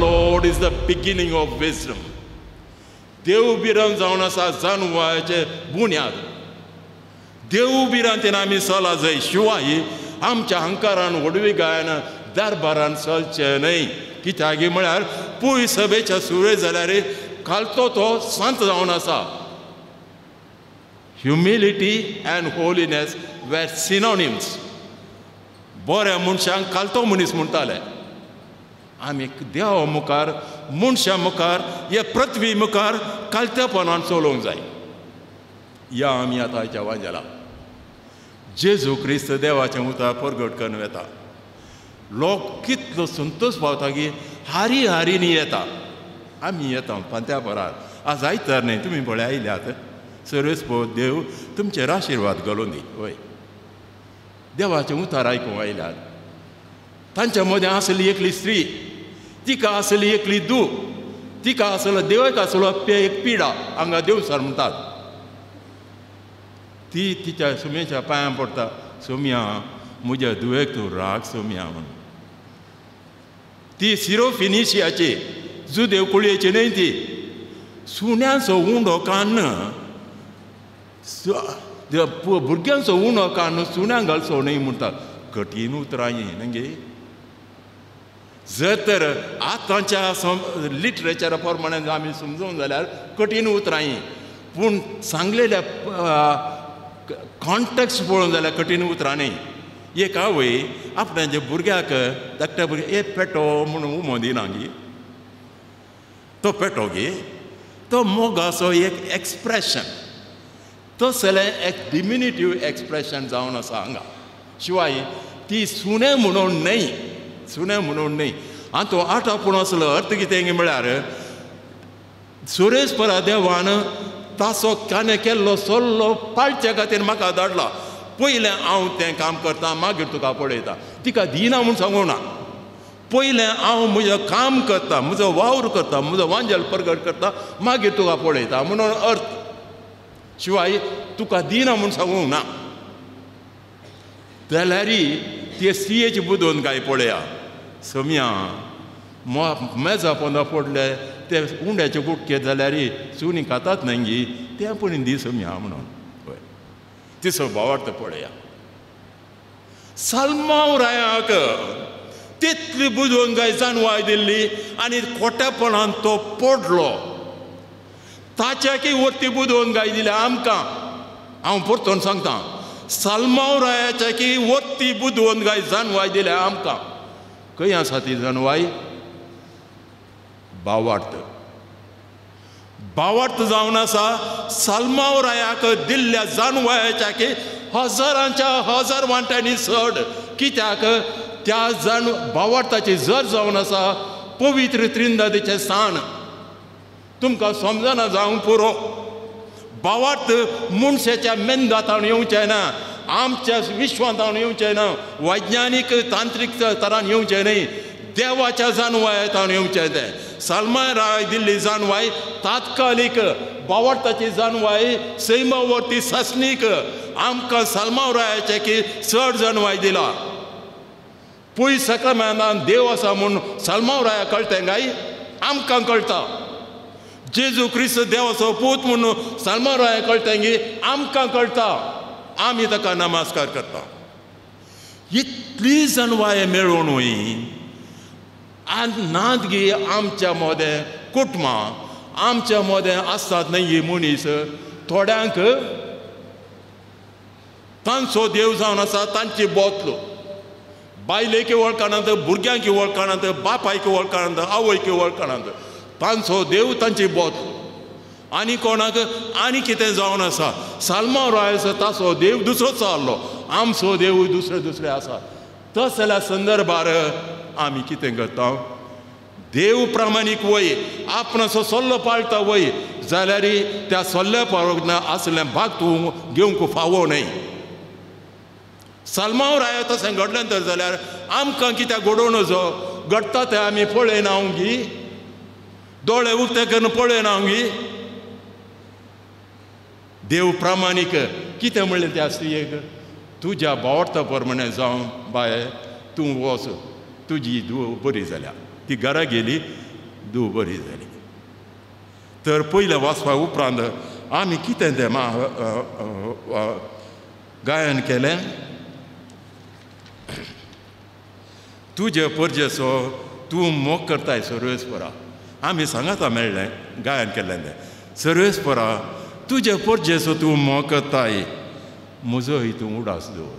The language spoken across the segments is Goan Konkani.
Lord is the beginning of wisdom. देव भिरांत जावन आसा जाणवायेचें बुन्याद. देव भिरांतेन आमी चला जाय, शिवाय आमच्या अहंकारान व्हडविकायेन दरबारान चलचें न्हय. कित्याक म्हळ्यार पय सभेच्या सुरवेक जाल्यार कालतो तो संत जावन आसा. Humility and holiness were synonyms. बऱ्या मनशांक कालतो मनीस म्हणटाले. आमी देवा मुखार, मनशां मुखार, हे पृथ्वी मुखार कालतेपणान चलोवंक जाय. या आमी आतां हाच्या वांजेला जेजू क्रिस्त देवाचें उतर परगट करून वेता. लोक कितलो संतोश पावता की हारी हारीनी येता. आमी येता पांत्या परार. आज आयतार न्हय, तुमी पळय आयल्यात. सर्वेस्पोर देव तुमचेर आशिर्वाद घालून दी. वय देवाचें उतर आयकूंक आयल्यात. तांच्या मदें आसली एकली स्त्री, तिका आसली एकली धूव, तिका आसलो देवाक आसलो एक पिडा, हांगा देवसर म्हणटात. ती तिच्या सुम्याच्या पांयां पडटा, सोम्या म्हज्या धुवेक तूं राग सोम्या म्हणून. ती सिरोफिनिशियाची, जुदेव कुळयेची न्हय ती. सुण्यांचो उंडो कान्न, भुरग्यांचो उंडो कान्न सुण्यांक घालचो न्हय म्हणटा. कठीण उतरां हीं न्हय. जर तर आतांच्या लिटरेचरा प्रमाणे आमी समजूंक जाल्यार कठीण उतरां हीं, पूण सांगलेल्या कॉन्टेक्स्ट पळोवंक जाल्यार कठीण उतरां न्हय. एक आवय आपणाच्या भुरग्याक, धाकट्या भुरग्याक एक पेटो म्हणून उमो दिना गी, तो पेटो गी, तो मोगाचो एक एक्सप्रेशन, तसलें एक डिमिनिटीव एक्सप्रेशन जावन आसा हांगा. शिवाय ती सुणें म्हणून न्हय, सुणें म्हणून न्हय. आनी तो आटापूण आसलो अर्थ कितें म्हळ्यार सुरेशपरा देवान ताचो ताणें केल्लो सल्लो पाळच्या खातीर म्हाका धाडला. पयलें हांव तें काम करता, मागीर तुका पळयता. तिका दिना म्हूण सांगूंक ना. पयलें हांव म्हजें काम करता, म्हजो वावर करता, म्हजो वांजेल परगट करता, मागीर तुका पळयता म्हणून अर्थ. शिवाय तुका दिना म्हूण सांगूंक ना. जाल्यार ते स्त्रियेची बुदोवन काय पळया, सम्या मेजा पोंदा पडले ते उंड्याचे कुटके जाल्यार सुणी खातात न्हय गी, तें पूण दी सम्या म्हणून. हय, तिचो भावार्थ पळया. साल्मांव रायाक तितली बुदोवन काय जाणवाय दिल्ली आनी खोटेपणान तो पडलो. ताच्याकी वरती बुदोवन गाय दिल्या आमकां. हांव परतून सांगता, साल्मांव रायाच्या की वरती बुदवंत गाय जाणवाय दिल्या आमकां. खंय आसा ती जाणवाय? भावार्थ. भावार्थ जावन आसा साल्मांव रायाक दिल्ल्या जाणवायाच्या की हजारांच्या हजार वांट्यांनी चड. कित्याक त्या जाण भावार्थाची जर जावन आसा पवित्र त्रिंदादीचें साण. तुमकां समजना जावंक पुरो. भावार्थ मनशाच्या मेंदांत येवचें ना, आमच्या विश्वांत येवचें ना, वैज्ञानीक तांत्रीक तरान येवचें न्हय, देवाच्या जाणवायेंत येवचें तें. साल्मांव रायाक दिल्ली जाणवाय तात्कालीक, भावार्थाची जाणवाय सैमावरती सासणीक. आमकां साल्मांव रायाचें की चड जाणवाय दिला. पयस सकाळमेनान देव आसा म्हूण साल्मांव रायाक कळटें काय? आमकां कळटा. जेजू क्रिस्त देवाचो पूत म्हणून साल्मांव रायाक कळटें गी? आमकां कळटा. आमी ताका नमस्कार करता. इतली जाणवाय मेळोवनूय आनी नात गी आमच्या मदें कुटुंबां, आमच्या मदें आसतात न्हय ही मनीस. थोड्यांक तांचो देव जावन आसा तांची बोतलो. बायलेक वळखनात, भुरग्यांक वळखनात, बापायक वळखनात, आवयक वळखनात. तांचो देव तांची बोतलो. आनी कोणाक आनी कितें जावन आसा. साल्मांव रायाचो ताचो देव दुसरोच आहलो, आमचो देव दुसरे दुसरे आसा. तसल्या संदर्भार आमी कितें करता? देव प्रामाणीक वय, आपणाचो सल्लो पाळटा वय, जाल्यार त्या सल्ल्या पाळूंक आसलें भाग तूं घेवंक फावो न्हय. साल्मांव राया तशें घडलें तर जाल्यार आमकां कित्याक घडोवं नजो? घडटा तें आमी पळयना गी, दोळे उक्ते करून पळयना गी. देव प्रामाणीक कितें म्हणलें त्या स्त्रियेक? तुज्या भावार्था प्रमाणें जावं बाये, तूं वच, तुजी धूव बरी जाल्या. ती घरा गेली, धूव बरी जाली. तर पयल्या वाचपा उपरांत आमी कितें तें गायन केलें. तुजे परजेचो तूं मोग करताय सर्वेस्परा, आमी सांगाता मेळ्ळें गायन केल्लें तें. सर्वेस्परा तुजे परजेचो तूं मोग करताय, म्हजोय तूं उडास दवर.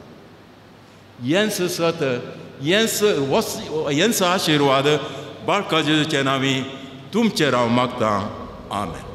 हेंच सत, हेंच वस, हेंच आशिर्वाद बाळका जेजूचे नांवी तुमचेर हांव मागतां. आमेन.